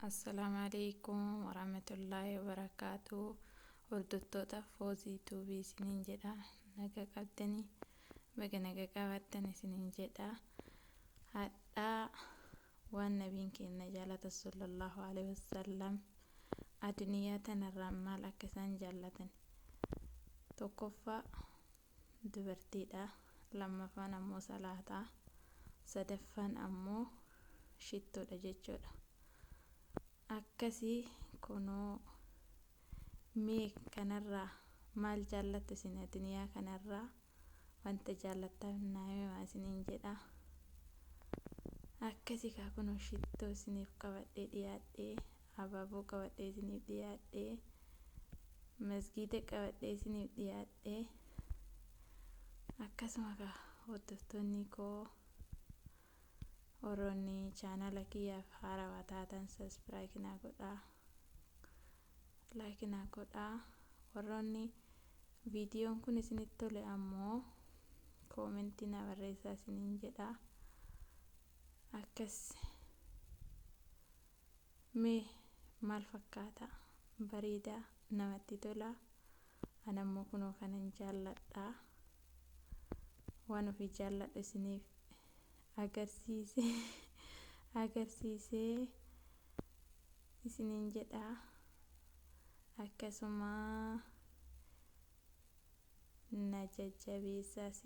Assalaamu alaikum warahmatullaahi wabarakaatu. Hordoftoota Foozii Tuubii isiniin jedha. Naga qabdanii baga naga qabaattan isiniin jedha. Hadhaa waan nabiin keenya jaalata sallallahu alaihi wasallam addunyaa tanarraa maal akka isaan jaallatan. Tokkoffaa dubartiidha. Lammaffaan ammoo salaataa. Sadaffaan ammoo shittoodha jechuudha. Akkasii kunoo mee kanarraa maal jaallattu isin addunyaa kanarraa wanta jaallattan naa himaa isiniin jedha. Akkasii kaa kunoo shittoo isiniif qabadhee dhiyaadhee abaaboo qabadhee isiniif dhiyaadhee masgiida qabadhee isiniif dhiyaadhee akkasuma kaa hordoftoonni koo warroonni chaanala kiyyaaf haarawaa taatan sabiskiraayib naa godhaa, laayik naa godhaa. Warroonni viidiyoon kun isinitti tole ammoo koomentii naa barreessaa isiniin jedha. Akkas mee maal fakkaata? Bareedaa, namatti tola. Ani ammoo kunoo kanan jaalladha. Waan ofii jaalladhu isiniif agarsiisee isiniin jedha. Akkasuma na jajjabeessaas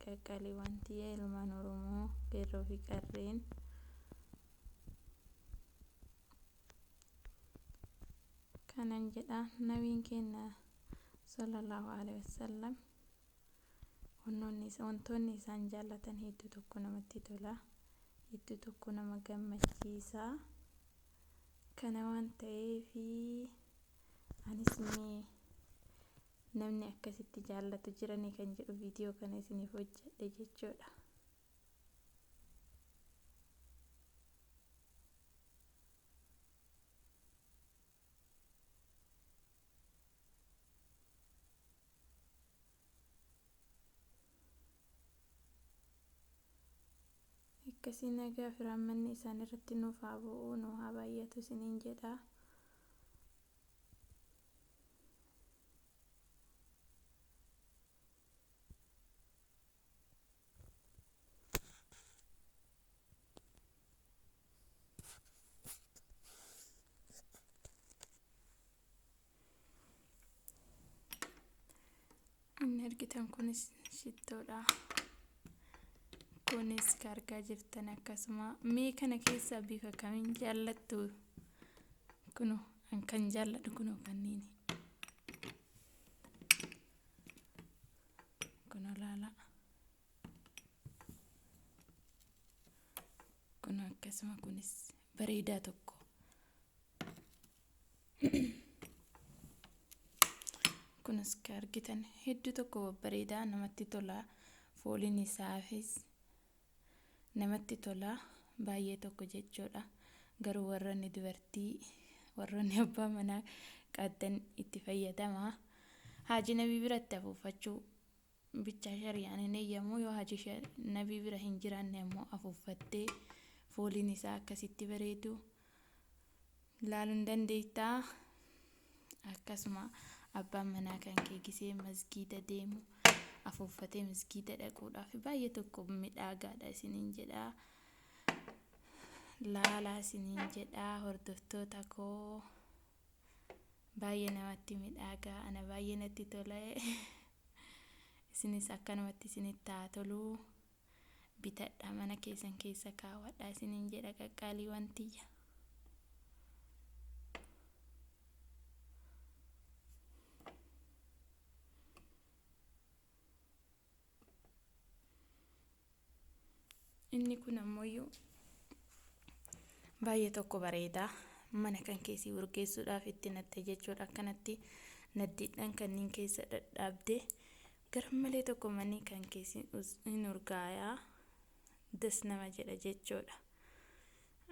qaqqaaliiwwan tiyya ilmaan Oromoo qeerroo fi qarreen. Kanan jedha nabiin keenya sallallahu alaihi wasallam wantoonni isaan jaallatan hedduu tokko namatti tola. Hedduu tokko nama gammachiisa. Kana waan ta'eef anis mee namni akkasitti jaallatu jiranii kan jedhu viidiyoo kana isiniif hojjedhe jechuudha. Akkasii nagaa fi raammanni isaan irratti nuuf haa bu'u, nu haa baay'atu isiniin jedha. Inni argitan kunis shittoodha. Kunis kan argaa jirtan akkasuma mee kana keessaa bifa kamiin jaallattu? Kunoo an kan jaalladhu kunoo kanniini. Kunoo laala. Kunoo akkasuma kunis bareedaa tokko. Kunis kan argitan hedduu tokko babbareedaa namatti tola. Fooliin isaafis namatti tola baay'ee tokko jechuudha. Garuu warroonni dubartii warroonni abbaa manaa qabdan itti fayyadama. Haaji nabii biratti afuuffachuu bichaa shariyaan hin eeyyamu. Yoo haaji nabii bira hin jiraanne ammoo afuuffattee fooliin isaa akkasitti bareedu ilaaluu hin dandeettaa. Akkasuma abbaan manaa kan kee gisee masgiida deemu afuuffatee masgiida dhaquudhaaf baay'ee tokko midhaagaadha isiniin jedha. Laalaa isiniin jedha hordoftoota koo baay'ee namatti midhaagaa ana baay'ee natti tola. Isinis akkanumatti isinitti haa tolu. Bitadhaa mana keessan keessa kaawwadhaa isiniin jedha qaqqaaliiwwan tiyya. Inni kun ammoo baay'ee tokko bareeda. Mana kan keessi urgeessuudhaaf itti natte jechuudha. Akkanatti naddiidhaan kanneen keessa dhadhaabdee garmalee tokko manni kan keessi hin urgaayaa. Das nama jedha jechuudha.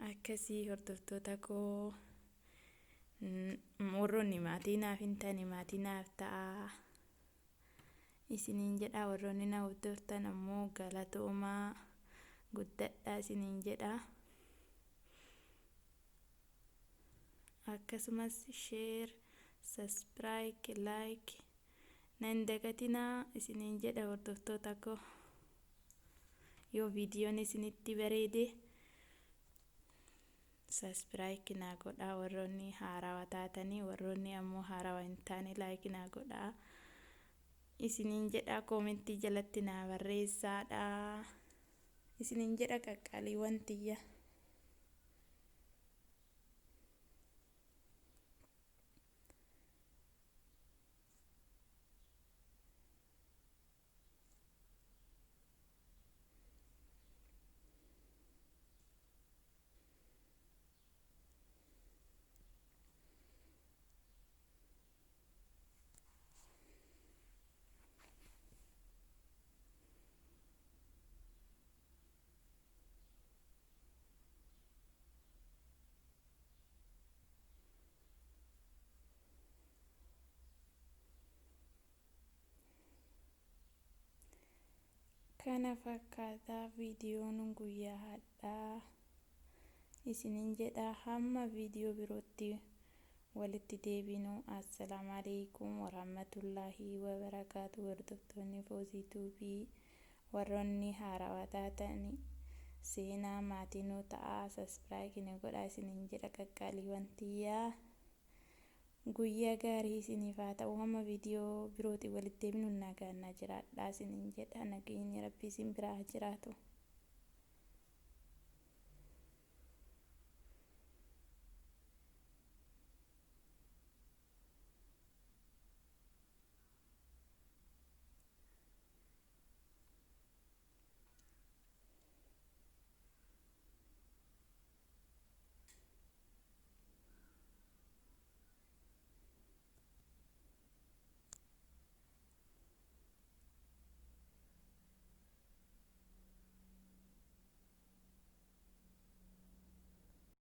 Akkasii hordoftoota koo warroonni maatii naaf hin taane maatii naaf ta'a. Isiniin jedha warroonni na hordoftan ammoo galatoomaa guddadhaa isiniin jedha. Akkasumas sheer, sabiskiraayib, laayik nan dagatinaa isiniin jedha hordoftoota koo. Yoo viidiyoon isinitti bareede sabiskiraayib naa godhaa, warroonni haarawaa taatanii, warroonni ammoo haarawaa hin taane laayik naa godhaa isiniin jedha. Koomentii jalatti naa barreessaadha isiniin jedha qaqqaaliiwwan tiyya. Kana fakkaataa viidiyoon guyyaa har'aa isiniin jedha. Hamma viidiyoo birootti walitti deebinu, assalaamu alaikum warahmatullaahi wabarakaatu. Hordoftoonni Foozii Tuubii, warroonni haarawaa taatan seenaa maatii nuu ta'aa, sabiskiraayib nu godhaa isiniin jedha qaqqaaliiwwan tiyyaa. Guyyaa gaarii isiniif haa ta'u. Hamma viidiyoo birootiin walitti deebinu nagaan naa jiraadhaa isiniin jedha. Nageenyi rabbii isin biraa haa jiraatu.